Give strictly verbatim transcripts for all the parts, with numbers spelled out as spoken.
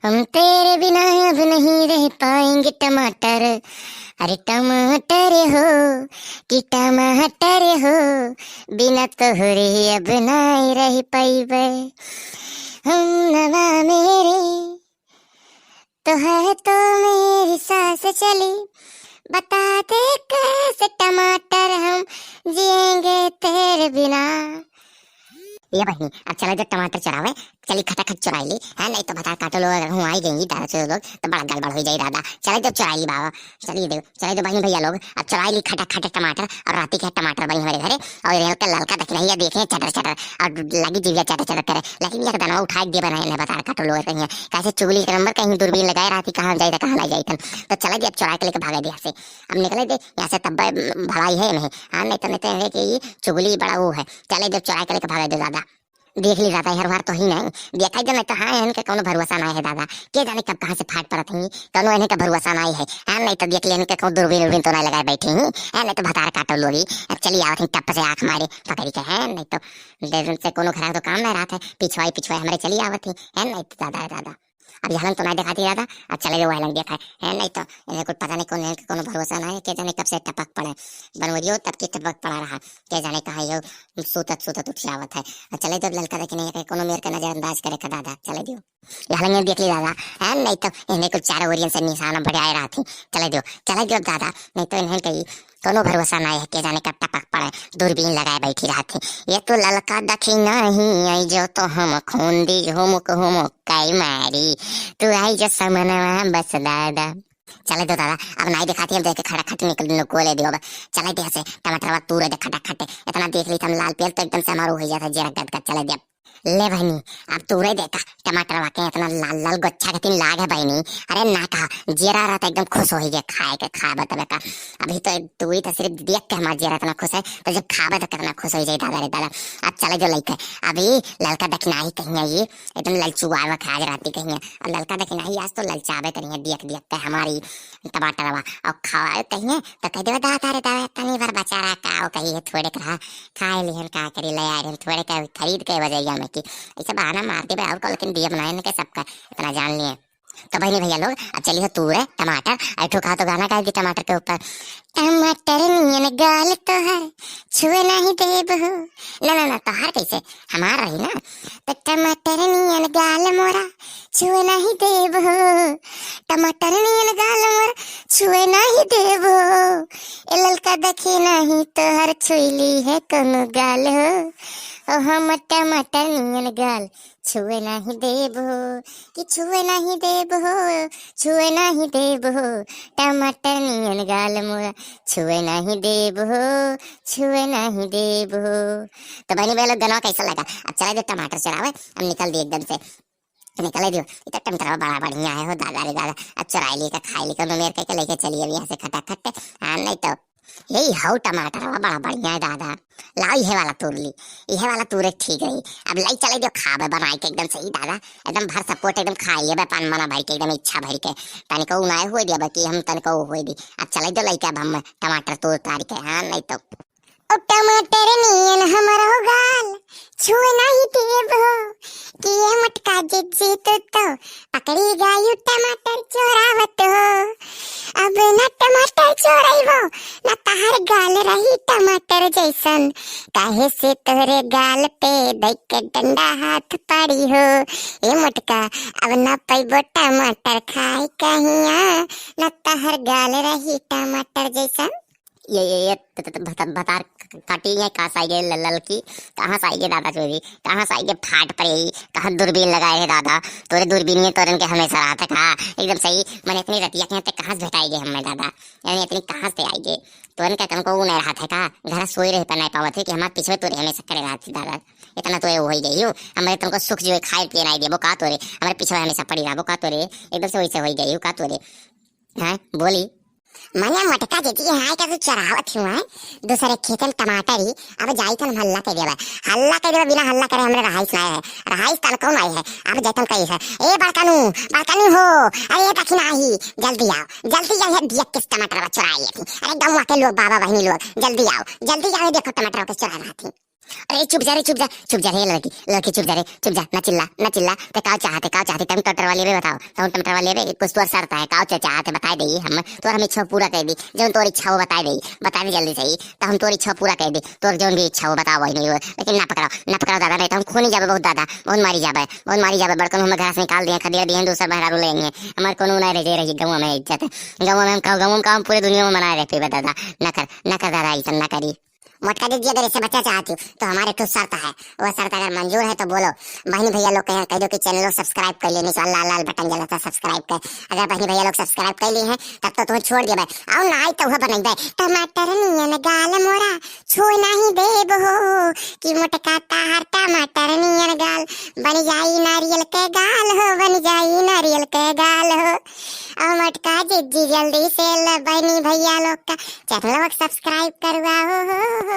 हम तेरे बिना अब नहीं रह पाएंगे टमाटर, अरे टमाटर हो कि टमाटर हो, बिना तोहरे अब नहीं रह पाइबे। हम नवा मेरे तो है तो मेरी सांस चली, बता दे कैसे टमाटर हम जिएंगे तेरे बिना। ये बहिनी, अब चला जो टमाटर चुरावे, चली खटाखट चुराई ली, है नहीं तो भतार काटो लोग अगर हुआई गई दादा चोर लोग तो बड़ा गड़बड़ हो जाई दादा। चला जो चुराई ली बाबा, चलिए देव, चला जो बहिनी भैया लोग, अब चुराई ली खटाखट टमाटर और राती के टमाटर बनी हमारे घरे। और ये ललका ललका दखिनही देखे चटर चटर और लगी जीविया चटर चटर करे, लेकिन ये दनवा उठाए दे बनाए नहीं भतार काटो लोग कहीं कैसे चुगली के नंबर कहीं दूरबीन लगाए रहती कहाँ जाए तो कहाँ ना जाए। तो चला जी अब चुरा के लेके भागे दे यहाँ से, अब निकले दे यहाँ से तब भलाई है नहीं। हाँ नहीं तो नहीं तो ये कि ये चुगली बड़ा वो है। चले जब चुरा के लेके भागे दे दादा। देख ली दादा, हर बार तो ही नहीं देखा जब नहीं तो। हाँ, इनके कोनो भरोसा नहीं है दादा, के जाने कब कहाँ से फाट पड़त ही, कोनो इनके भरोसा नहीं है। हाँ, नहीं तो देख ली इनके कोनो दूरबीन उरबीन तो नहीं लगाए बैठे ही। हाँ, नहीं तो भतार काटो लोगी। अब चली आवत ही टप से आँख मारे पकड़ी के, है नहीं तो देर से कोनो खराब तो काम नहीं रहत है, पिछवाई पिछवाई हमारे चली आवत ही, है नहीं तो दादा रे दादा। अब यहाँ तो नहीं दिखाती दादा, अब चले जाओ वहाँ देखा है, है नहीं तो इन्हें कुछ पता नहीं कौन है, कोनो भरोसा नहीं है, के जाने कब से टपक पड़े, बनवरियो तब के टपक पड़ा रहा, के जाने कहाँ यो सूतत सूतत उठ जावत है। अब चले जाओ ललका देखे नहीं है, कोनो मेर का नजरअंदाज करे का दादा, चले जाओ। यहाँ लंगे देख ली दादा, है नहीं तो इन्हें कुछ चारों ओरियन से निशाना बढ़ाए रहा थी, चले जाओ, चले जाओ दादा, नहीं तो इन्हें कही कोनो भरोसा नहीं है, के जाने कब टपक पड़े, दूरबीन लगाए बैठी रहत ही। ये तो ललका दखिनही आई जो तो हम खून दी हुमुक हुमुक काई मारी, तू आई जो समनवा बस दादा। चले दो दादा, अब नहीं दिखाती, हम देख के खटाखट निकल लो गोले दियो अब। चले दे से टमाटरवा तूरे दे खटाखट, इतना देख ली हम लाल पियल तो एकदम से हमारो हो जाता जेरा गद गद। चले दे अब। ले बहिनी, अब तूरे देखा टमाटरवा के इतना लाल लाल गोच्छा के तीन लाग है बहिनी। अरे ना कहा, जेरा रहता एकदम खुश हो ही गया खाए के, खाए बतबे का। अभी तो तू ही तो सिर्फ देख के हमारा जेरा इतना खुश है, तो जब खाबे तो कितना खुश हो जाए दादा रे दादा। अब चले जो लइके, अभी ललका दखिनही कहीं है ये, एकदम ललचुआवे खा आज राती कहीं है। और ललका दखिनही आज तो ललचावे करिए देख देख के हमारी टमाटरवा। और खाए कहीं है तो कह देवे दादा रे दादा तनी भर बचा रहा का, वो कही है थोड़े कहा खाए लिहन का करी ले आ रहे थोड़े का खरीद के बजैया में की। ऐसे बहाना मार देवे और को, लेकिन दिए बनाए इनके सबका इतना जान लिए। तो बहनी भैया लोग, अब चलिए तूरे टमाटर, ऐठो कहा तो गाना गाएगी टमाटर के ऊपर। टमाटर नियन गाल तोहर छुए नहीं देब हो। ना ना ना, तोहार कैसे, हमार रही ना। तो टमाटर नियन गाल मोरा छुए नहीं देब हो, टमाटर नियन गाल मोरा छुए नहीं देब हो। ए ललका दखिनही तोहर छुइली है कोनो गाल हो, ओ हम टमाटर नियन गाल छुए नहीं देब हो, कि छुए नहीं देब हो, छुए नहीं देब हो, टमाटर नियन गाल मोरा छुए नहीं देब हो, छुए नहीं देब हो। तो बहनी भैया लोग गनवा कैसा लगा? अब चला दे टमाटर चुरावे, अब निकल दिए एकदम से, निकले दियो। ये तो टमाटर बड़ा बढ़िया है हो दादा रे दादा, अब चुराई लिए का खाई लिए का मेर के लेके चलिए अब यहाँ से खटाखट। हाँ नहीं तो यही हौ टमाटरवा बड़ा बढ़िया है दादा। लाओ इहे वाला तूर ली, इहे वाला तूरे ठीक रही। अब लाई चले जो खाबे बनाई के एकदम सही दादा, एकदम भर सपोर्ट एकदम खाई लेबे पान मना भर के एकदम इच्छा भर के। तनिको उनाए हुए दिया बल्कि हम तनिको हुए दी। अब चले जो लइका अब हम टमाटर तूर तारी के, हाँ नहीं तो। ओ टमाटर नियन हमरो गाल छुए नहीं देब हो, कि ये मोटका जिज्जी तू तो पकड़ी गयू टमाटर चोरावत हो। अब ना टमाटर चोरैबो, ना तहार गाल रही टमाटर जैसन, काहे से तोहरे गाल पे दै के डंडा हाथ पारी हो। ए मोटका, अब ना पैबो टमाटर खाए कहिया, ना तहार गाल रही टमाटर जैसन। ये, ये, ये त-, त-, त-, भत-, भतार क-, क-, काटी है, कहाँ से आई गए ल-, ललकी, कहाँ से आई गए दादा चोरी, कहाँ से आई गए फाट पड़े ही, कहाँ दूरबीन लगाए है दादा, तोरे दूरबीन में तोरन के हमेशा रहा था कहाँ, एकदम सही, मैंने इतनी रतिया के यहाँ ते कहाँ से भेटाई गए हमें दादा, यानी इतनी कहाँ से आई गए, तोरन का तुमको वो नहीं रहा था का, घर सोए रहे पर नहीं पावत है कि हमारे पीछे तोरे हमेशा करे रहा था दादा, इतना तो ये हो ही गई हो, हमारे तुमको सुख जो है खाए पिए नहीं देबो का तोरे, हमारे पीछे हमेशा पड़ी रहो का तोरे, एकदम से वैसे हो ही गई हो का तोरे, हैं, बोली। मने मोटका जिज्जी, हाय का तू चरावत हुआ है, दूसरे खेतन टमाटर ही, अब जाई तन हल्ला कर देबा, हल्ला कर देबा, बिना हल्ला करे हमरे रहाइश ना है, रहाइश तन कौन आई है, अब जैतन कही है, ए बड़कनू, बड़कनू हो, अरे ये दखिनही, जल्दी आओ, जल्दी आओ, ये दिया किस टमाटर बा चुरा लिए थी, अरे गाँव के लोग, बाबा बहनी लोग, जल्दी आओ, जल्दी आओ, ये देखो टमाटर के चुरा रहा थी। अरे चुप जा रे, चुप जा, चुप जा रे लड़की, लड़की चुप जा रे, चुप जा, ना चिल्ला, ना चिल्ला। ते काव चाहते, काव चाहते, तम टमाटर वाले बे बताओ, तम टमाटर वाले बे, कुछ तोर शर्त है, काव चा-, चाहते बताए देई हम, तोर हम इच्छा पूरा कर दी, जौन तोर इच्छा हो बताए देई, बताए दे जल्दी से ही, तो हम तोर इच्छा पूरा कर दी, तोर जौन भी इच्छा हो बताओ वही नहीं हो, लेकिन ना पकड़ाओ, ना पकड़ाओ दादा, नहीं तो हम खूनी जाबे बहुत दादा, बहुत मारी जाबे, बहुत मारी जाबे, बड़कन हमें घर से निकाल दिए, खदेड़ दिए, दूसरा मेहरारू ले आएंगे, हमारे कोनो ना रह जाए रही गाँव में इज्जत, गाँव में हम, गाँव में काम पूरे दुनिया में मनाए रहते बे दादा, ना कर, ना कर दादा, ऐसा ना करी। मोटका दीदी, अगर ऐसे बच्चा चाहती हो, तो हमारे कुछ शर्त है, वो शर्त अगर मंजूर है तो बोलो। बहनी भैया लोग कहें, कह दो कि चैनल को सब्सक्राइब कर लेने, लाल लाल बटन जला था सब्सक्राइब कर। अगर बहनी भैया लोग सब्सक्राइब कर लिए हैं, तब तो तुम्हें छोड़ दिया भाई। और ना आई तो वह बनाई भाई, टमाटर नियन गाल मोरा, छुए नहीं देब हो, कि मोटका ताहर टमाटर नियन गाल, बन जाई नारियल के गाल हो, बन जाई नारियल के गाल हो। और मोटका जिज्जी जल्दी से ले बहनी भैया लोग का चैनल को सब्सक्राइब करवाओ।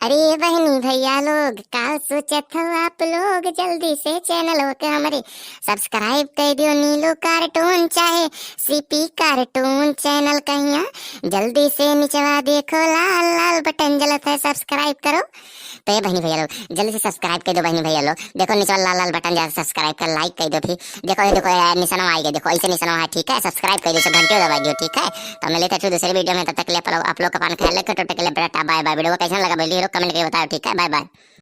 अरे बहनी भैया लोग, का सोचत हो आप लोग? जल्दी से चैनल के हमरे सब्सक्राइब कर दियो, नीलू कार्टून चाहे सीपी कार्टून चैनल कहिया। जल्दी से निचवा देखो लाल लाल बटन जलत है, सब्सक्राइब करो। तो ये बहनी भैया लोग, जल्दी से सब्सक्राइब कर दो बहनी भैया लोग। देखो निचवा लाल लाल बटन जलत, सब्सक्राइब कर, लाइक कर दो। फिर देखो, ये देखो, ये निशाना आ गया, देखो ऐसे निशाना है, ठीक है, सब्सक्राइब कर दो, घंटी दबा दियो, ठीक है। तो मिले थे फिर दूसरी वीडियो में, तब तक के लिए आप लोग, आप लोग का अपन ख्याल रखो, तब तक के लिए टाटा बाय बाय। वीडियो को कैसा लगा बोलिए, कमेंट करके बताओ, ठीक है, बाय बाय।